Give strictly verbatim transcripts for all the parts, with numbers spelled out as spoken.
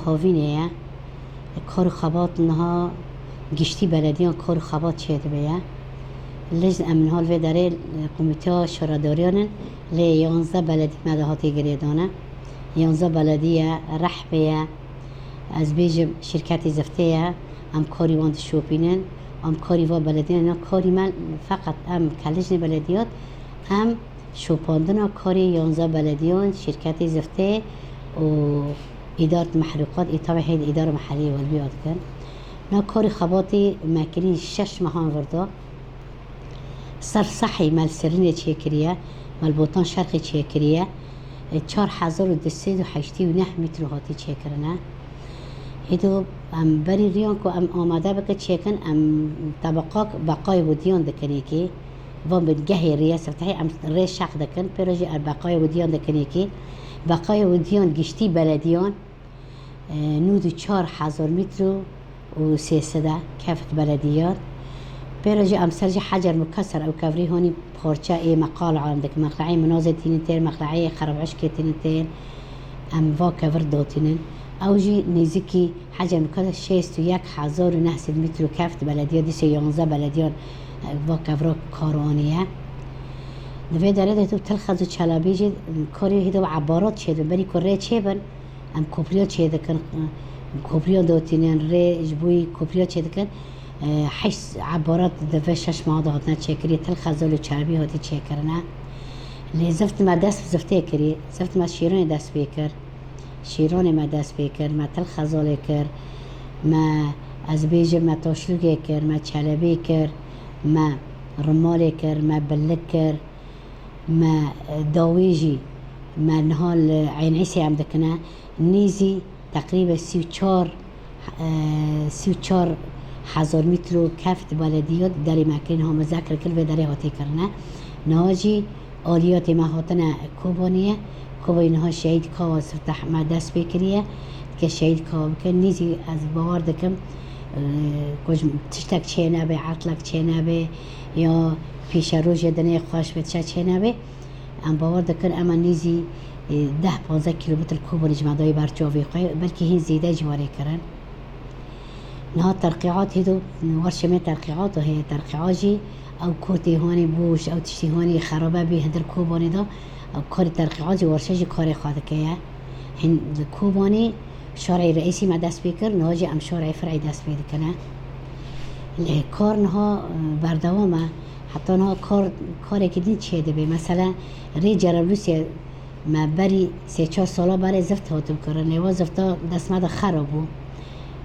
Havînê ye. Kar û xebat niha giştî belediyan kar û xebat çêdibe ye. Lê em niha li vê derê, e, komîteya şaredariyan in, lê yanzdeh beledî me de hatî girêdane. Yanzdeh beledî ye, Rehbê ye, ez bêjim şîrketê ziftê ye, em karî wan dişopînin, em karî va belediyan, karî me feqet em kelicnê belediyat, em şopandina karê yanzdeh belediyan, şîrketê ziftê û îdaret mehlûqat, î tabî heyet îdara mehellî welbîya dikin. Na karî xebatî me kirî şeş mehan vir de. Serf Sehî me li Sirînê çêkiriye, me li Botan Şerqê çêkiriye. E, çar hezar û du sed û heştê û neh mîtro hatî çêkirine. Hêdo em berî riyan ku em amade bikin çêkin, em tebeqak beqayê widiyan dikin yekê. Van bingehê rêye siftehê em rê şeq dikin, pêro jî em beqayê widiyan dikin yekê. Beqayê widiyan giştî belediyan, e, nûd û çar hezar mîtro û sê sed e keft belediyan. Pêro jî em ser jî hecer mukeser ew kevrî honî parçe ê me qal alem dikin. Meqleyê Minazê tînin têr, meqleyê Xerabişkê tînin têr. Em va kevir dotînin. Ew jî nêzîkî hecer mukeser şêst û yek hezar û neh sed mîtro keft belediya dîsê yanzdeh belediyan, e, va kevra kar aniye. Di vê derê de tu Til Xezo Çelebî jî, e, karê hêdo ebarat çêdin. Berî ku rê çêbin, em kopriya çêdikin, kopriya dotînin, rê ji bo wî kopriya çêdikin. E, heşt ebarat di vê şeş meha de hatine çêkirî, Til Xezo li Çelebî hatî çêkirine. Lê zift me dest bi ziftê kirî, zift me Şîronê dest pê kir. Şîronê me dest pê kir, me Til Xezolê kir, me, ez bêjim, me Toşlûgê kir, me Çelebê kir, me Rimalê kir, me Bilik kir. Me, e, dawî jî me niha li Eyn Îsê em dikine, nêzî teqrîben sî û çar, e, sî û çar hezar mîtro keft belediya derê me kirin, niha me zekir kir, vê derê hatê kirine. Niha jî aliyatê me hatine Kobaniyê. Kobanî niha şehîd Kawa Siftah me dest pê kiriye. Dike şehîd Kawa bike, nêzî ez bawer dikim, e, ku ji tiştek çênebe, ertlek çênebe, ya pêşerojê dinê xweş be, tiştek çênebe. Em bawer dikin, ema nêzî, e, deh panzdeh kîlometr Kobanî ji me dayî ber çavê xwe, belkî hîn zêde jî warê kirin. Niha terqîat hêdo, werşê me terqîato heye, terqîat jî ew kotê hanê boş, ew tiştê hanê xerabe bî hindir Kobanê de, ew karê terqîat jî werşe jî karê xwe dike ye. Hîn li Kobanê şarê reîsî me dest pê kir, niha jî em şarê fir'î dest pê dikine. Lê kar niha, e, berdewam e. Heta niha kar, karekî din çêdibe. Mesela rê Cerablusê me berî sê çar sala berê zift hatim kirin. Lê wa zifta dest me de xera bû.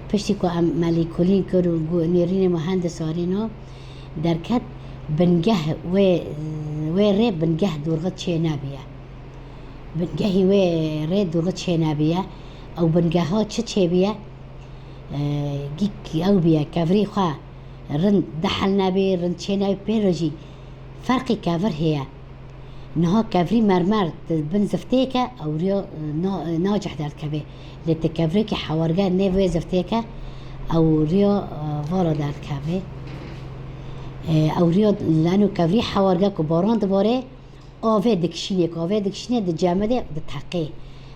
Piştî ku em me lêkolîn kir û gu-, nêrînê muhendis arîno, derket bingeh wê, wê rê bingeh dorxit çênebiye. Bingehî wê rê dorxit çênebiye. Ew bingeha çi çêbiye? E, gîk ew biye, kevrî xwe rind dihel nebê, rind çê nebê, pêro jî ferqî kevir heye. Niha kevrî mermer di bin ziftêke, ew riya, e, na-, e, nacih derdikeve. Lê ti kevrekî hewarge nêv wê ziftêke, ew riya, e, vala derdikeve. E, ew riya leno kevrî hewarge ku baran dibare, avê dikişînê, ku avê dikişînê dicemide, diteqê.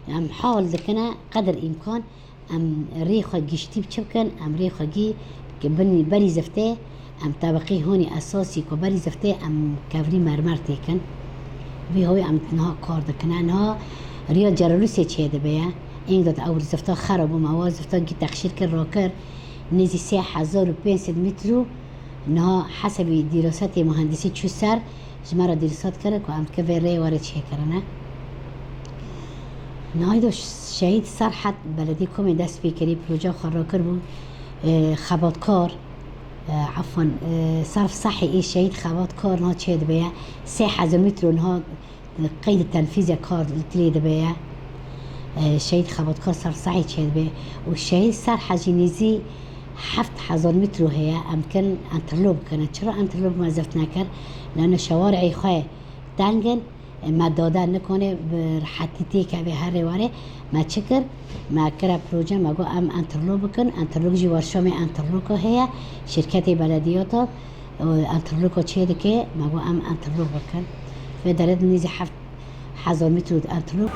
Em hal dikine qedir îmkan, em rê xwe giştî bi çi bikin, em rê xwe gî ki bin-, berî ziftê, em tebeqî honî esasî ku berî ziftê em kevrî mermer têkin. Vî hawî em niha kar dikine. Niha riya Cerablusê çêdibe ye. Ênga de ew zifta xera bû, me wa zifta gî texşîr kir, rakir. Nêzî sê hezar û pênc sed mîtro niha hesebî dîrosetê muhendisî çû ser. Ji me re dîlsat kir ku em dike vê rê were çêkirine. Naydo Şehîd Serhed Beledî Komê dest pê kirî, proje xwe rakir bû, e, xebatkar, e, efwan, e, Serf Sehî ê şehîd xebatkar niha çêdibe ye. Sê hezar mîtro niha qeyd tenfîzê kar li tilê dibe ye. E, şehîd xebatkar Serf Sehî çêdibe û şehîd Serhed jî nêzî heft hezar mîtro heye, em dikin enterlok bikine. Çira enterlok me zift nekir? Lano şewarê xwe teng in, me dade nikane bi rehetî têkeve herê warê. Me çi kir? Me kire proje, me got em enterlok bikin. Enterlok jî werşamê enterloko heye. Şirketê belediyata, e, enterloko çê dike. Me got em enterlok bikin. Vê derê de nêzî heft hezar mîtro enterlok.